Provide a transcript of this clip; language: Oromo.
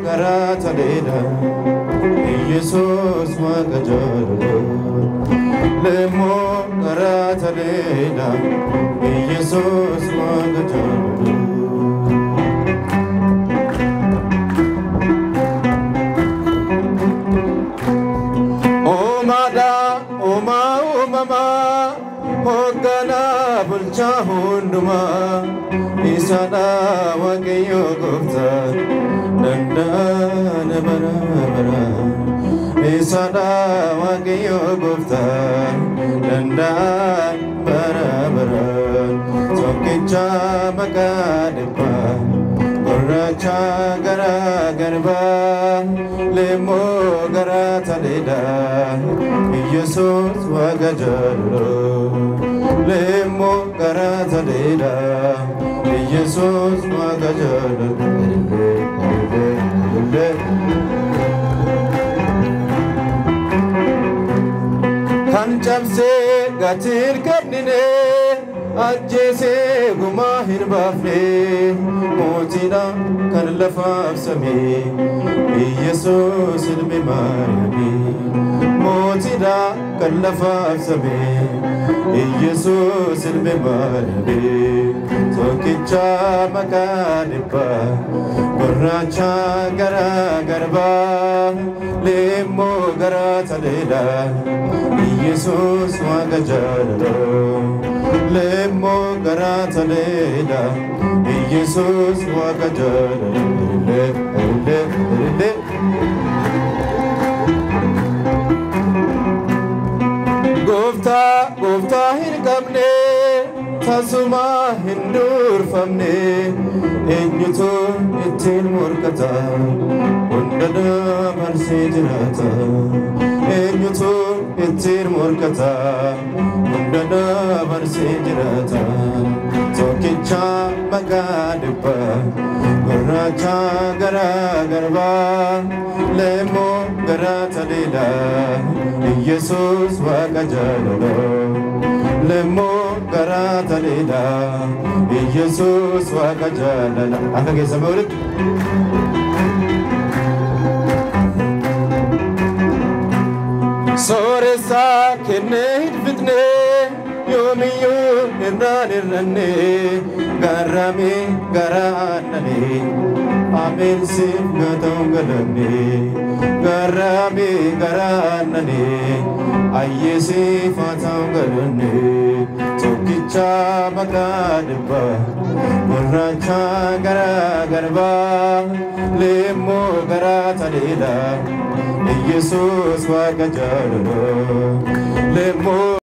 garaa toleedha Yesus Waaqa jaalala. Leemmoo garaa toleedha Yesus Waaqa jaalala. Uumaadha uumaa uumamaa hoogganaa bulchaa hundumaa isadha Waaqayyo gooftaa danda'aan bara bara. Isadha Waaqayyo gooftaa danda'aan bara bara. Tokkicha maqaa dhibbaa gurraacha garaa garbaa leemmoo garaa toleedha Yesus Waaqa jaalala. Leemmoo garaa toleedha Yesus Waaqa jaalala. Kan cabsee gatii hin kennine ajjeesee gumaa hin baafne mootiidha kan lafaaf samii Yesus ilmi Maariyaamii. Mootiidha kan lafaaf samii Yesus ilmi Maariyaamii. Tokkicha maqaa dhibbaa gurraacha garaa garbaa leemmoo garaa toleedha Yesus Waaqa jaalala. Leemmoo garaa toleedha Yesus Waaqa jaalala. Gooftaa gooftaa hin qabne tasuma hin durfamne eenyutu ittiin morkata hunda dabarsee jiraata. Eenyutu ittiin morkata hunda dabarsee jiraata. Tokkicha maqaa dhibbaa gurraacha garaa garbaa leemmoo garaa toleedha Yesus Waaqa jaalala. Leemmoo garaa toleedha Yesus Waaqa jaalala. Akka keessan walitti. Sooressaa kennee hin fixne yoomiyyuu irraan hir'anne garraamee garaa aannanii ameen siif haa galanne garraamee garaa aannanii ayyee siif haa ta'u galanne. Tokkicha maqaa dhibbaa gurraacha garaa garbaa leemmoo garaa toleedha Yesus Waaqa jaalala. Leemmoo